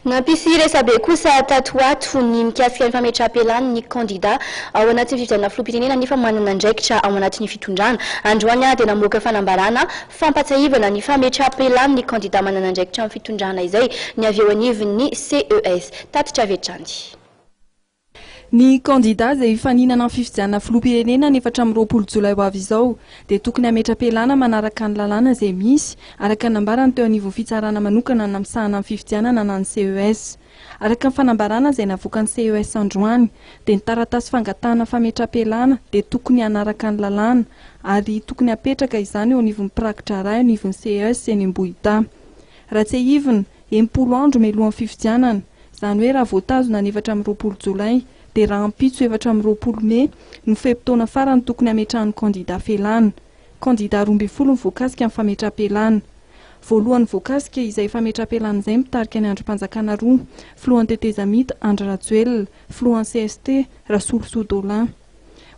Nampisy resabe kosa tato ho ato ny mikasika ny fametraham-pialan'ny kandida ao anatin'ny fifidianana filoham-pirenena nefa manana andraikitra ao anatin'ny fitondrana. Androany dia namoaka fanambarana fampatsiahivana ny fametraham-pialan'ny kandida manana andraikitra amin'ny fitondrana izay ny avy eo anivon'ny CES. Tatitra avy hatrany. Ny kandida izay hifaninana amin'ny fifidianana filoham-pirenena ny 24 jolay ho avy izao dia tokony hametra-pialana manaraka ny lalàna izay misy, araka ny nambarany teo anivon'ny fitsarana manokana misahana ny fifidianana na ny CES. Araka ny fanambarana izay navoakan'ny CES androany dia ny taratasy fangatahana fametra-pialana dia tokony hanaraka ny lalàna ary tokony hapetraka izany eo anivon'ny mpiraki-draharaha eo anivon'ny CES eny Ambohidahy. Raha tsiahivina, 60 andro mialohan'ny fifidianana, izany hoe raha voatazona ny 24 jolay dia rahampitso 24 mey no fe-potoana farany tokony hametrahan'ny kandida fialana. Kandida 12 no voakasika amin'ny fametraham-pialana. Voalohany voakasika izay fametraham-pialana izay mitarika ny andrim-panjakana roa, filohan'ny tetezamita Andry Rajoelina, filohan'ny cst Rasolosoa Dolin.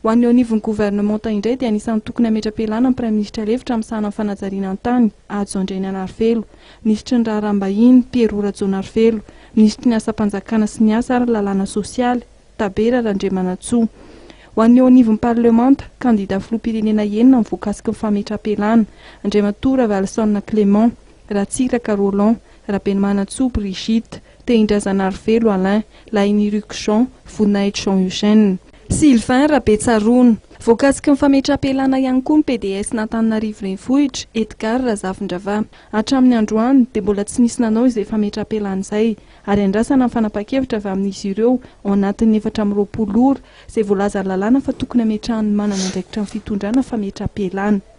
Ho an'ny eo anivon'ny governemanta indray dia anisan'ny tokony hametra-pialana ny praiminisitra lefitra misahana ny fanajariana ny tany, Hajo Andrianainarivelo, minisitry ny raharaham-bahiny, Pierrot Rajaonarivelo, minisitry ny asam-panjakana sy ny asa ary ny lalàna sosialy, Tabera Randriamanantsoa. Ho an'ny eo anivon'ny parlemanta, kandida filoham-pirenena enina no voakasiky ny fametra-pialana, Andriamatoa Ravalisaona Clément, Ratsiraka Roland, Rabenimanantsoa Brigitte, Tehindrazanarivelo Alain, Lahiniriko Jean, Voninahitry Jean Eugène. Sylvain Rabetsaroana. Voakasiky ny fametraham-pialana ihany koa ny PDS-n'Antananarivo Renivohitra, Edgard Razafindravahy. Hatramin'ny androany dia mbola tsy nisy nanao izay fametraham-pialana izay ary andrasana ny fanapahan-kevitra avy amin'izy ireo ao anatin'ny 24 ora izay voalazan'ny lalàna fa tokony hametrahan'ny manana andraikitra amin'ny fitondrana fametraham-pialana.